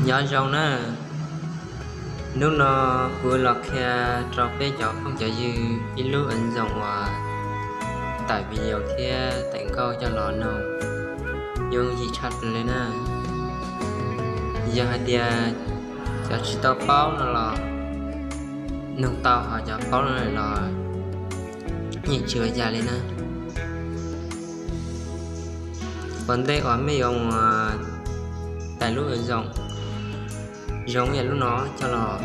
Nyob zoo na, hnub no kuv los qhia rau peb cov phooj cov ywg ib lub ua ntxoom uas tawm video thiab tawm nkauj coj los noog yooj yim tshaj plaws li na. Yog hais tias cov tsis tau paub no los noog tau, ho cov paub no los yeej tsis ua cas li na. Ua ntej uas mej yuav mus tawm lub ua ntxoom zoo ib yam lub no coj los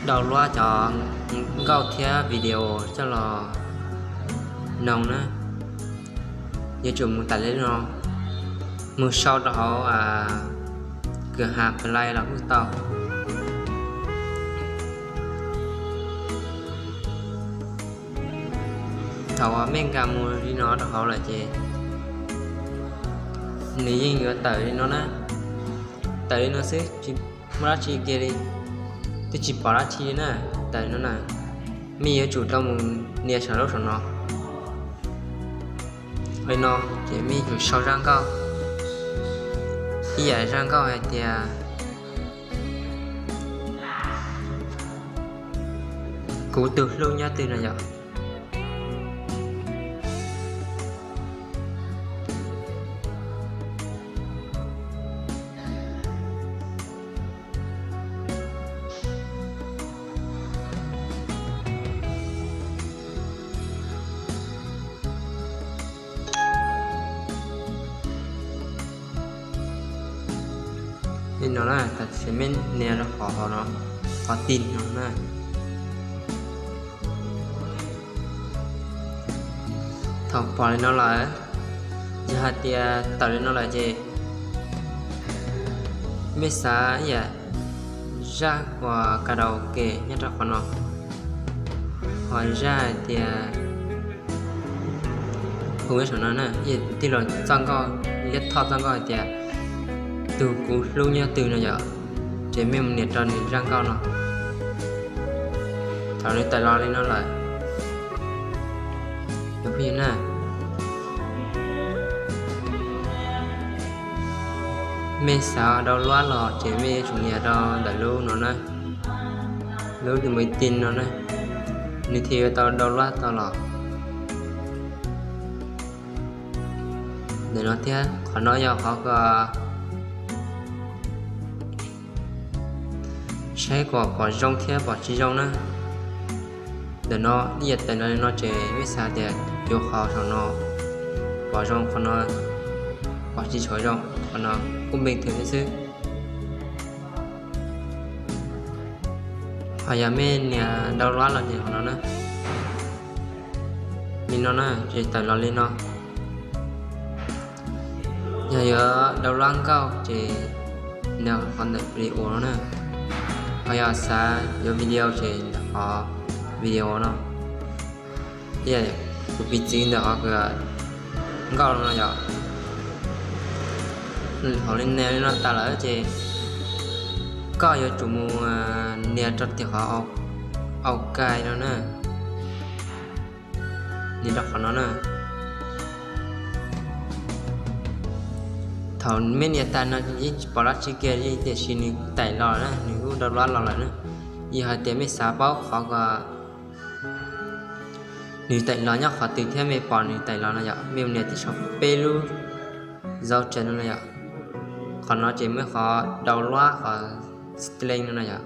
download cov nkauj thiab video coj los noog na, yuav tsum mus tawm li no, mus sau rau hauv kws has Play los kuj tau. Thaum uas mej nkag mus li no rau hauv lawm ces nws yeej yuav tawm li no na. Tawm li no xwb, tsis muaj dab tsi kiag li, twb tsis pom dab tsi li na. Tawm li no na, mej yuav tsum tau mus nias saum lub saum no. Li no ces mej yuav tsum sau zaj nkauj, ib yam zaj nkauj hais tias kuv tus hlub nyob twg no yom. Li no na, tam sim mej nias rau qhov no, qhov tin no na. Thaum pom li no lawm, yog hais tias tawm li no lawm ces mej xav ib yam zaj uas karaoke nyob rau qhov no, ho zaj hais tias hu nyob saum no na, ib yam tij laug txoj nkauj, ib yam thoj txoj nkauj hais tias tus kuv hlub nyob twg no yom, ces mej mus nias rau nws zaj nkauj no. Thaum nws tawm los li no lawm, na, mej xav download los ces mej yuav tsum nias rau ntawm lub no na, lub tus me tin no na, nws thiaj yuav tau download tau los. Ntawm no thiab qhov no yog qhov kom saib kom pom zoo thiab pom tsis zoo na. Ntawm no ib yam tawm no li no ces mej xav tias yuav qhov saum no pom zoo, qhov no pom tsis tshua zoo, qhov no kuj npeej thwm xwb. Ho yog mej nias download los ces qhov no na, li no na, ces tawm los li no. Yog yuav download nkauj ces nias qhov ntawm video no na. Ho yog xav yuav video ces nias qhov video no. Kuv piv txwv ntawm qhov nkauj no yom. Thaum nias li no tas lawm ces koj yuav tsum mus nias rau tim qhov OK no na. Nias rau qhov no na. Thaum mej nias tas no yeej tsis pom dab tsi kiag li, tiam sis nws tawm los na, nws kuj download los lawm na. Yog hais tias mej xav paub qhov kom nws tawm los nyob qhov twg thiab mej pom nws tawm los no yom, mej mus nias tim saum peb lub dấu trừ no na yom. Qhov no ces mej qhov download qhov stream no na yom.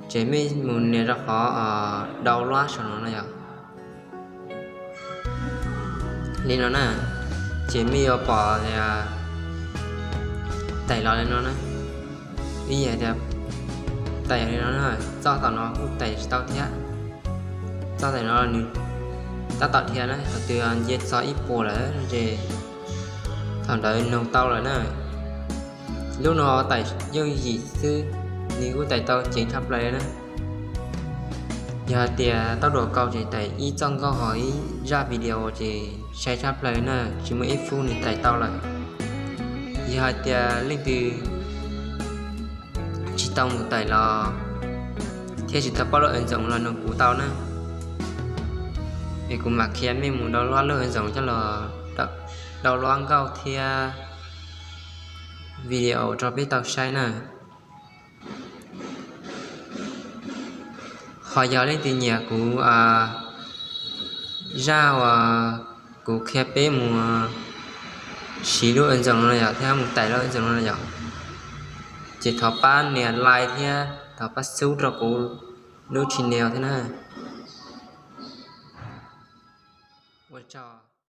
Ces mej mus nias rau qhov download saum no na yom. Li no na, ces mej yuav pom tias tawm los li no na. Ib yam tias tawm li no na, txoj tom no kuj tawm tsis tau thiab. Txoj tom no nws tab tom dhia na, thaum twg nce txog ib puas lawm ces thaum ntawd noog tau lawm na. Lub no tawm yooj yim xwb, nws kuj tawm tau ceev tshaj plaws li na. Yog hais tias tau dua kau ces tawm ib txoj nkauj ho ib zaj video ces sai tshaj plaws na, tsis muaj ib fub nws tawm tau lawm. Yog hais tias leej twg tsis tau mus tawm los thiab tsis tau paub lub ua ntxoom los noog kuv tau na, es kuv mam qhia mej mus download lub ua ntxoom coj los tawm. Rau lub nkauj thiab video rau peb tau saib na. Ho yog leej twg nyiam kuv zaj uas kuv qhia peb mus siv lub ntxoos no yom, thiab mus tais lub ntxoos no yom, ces thov pab nias like thiab thov pab sub rau kuv lub channel thiab na.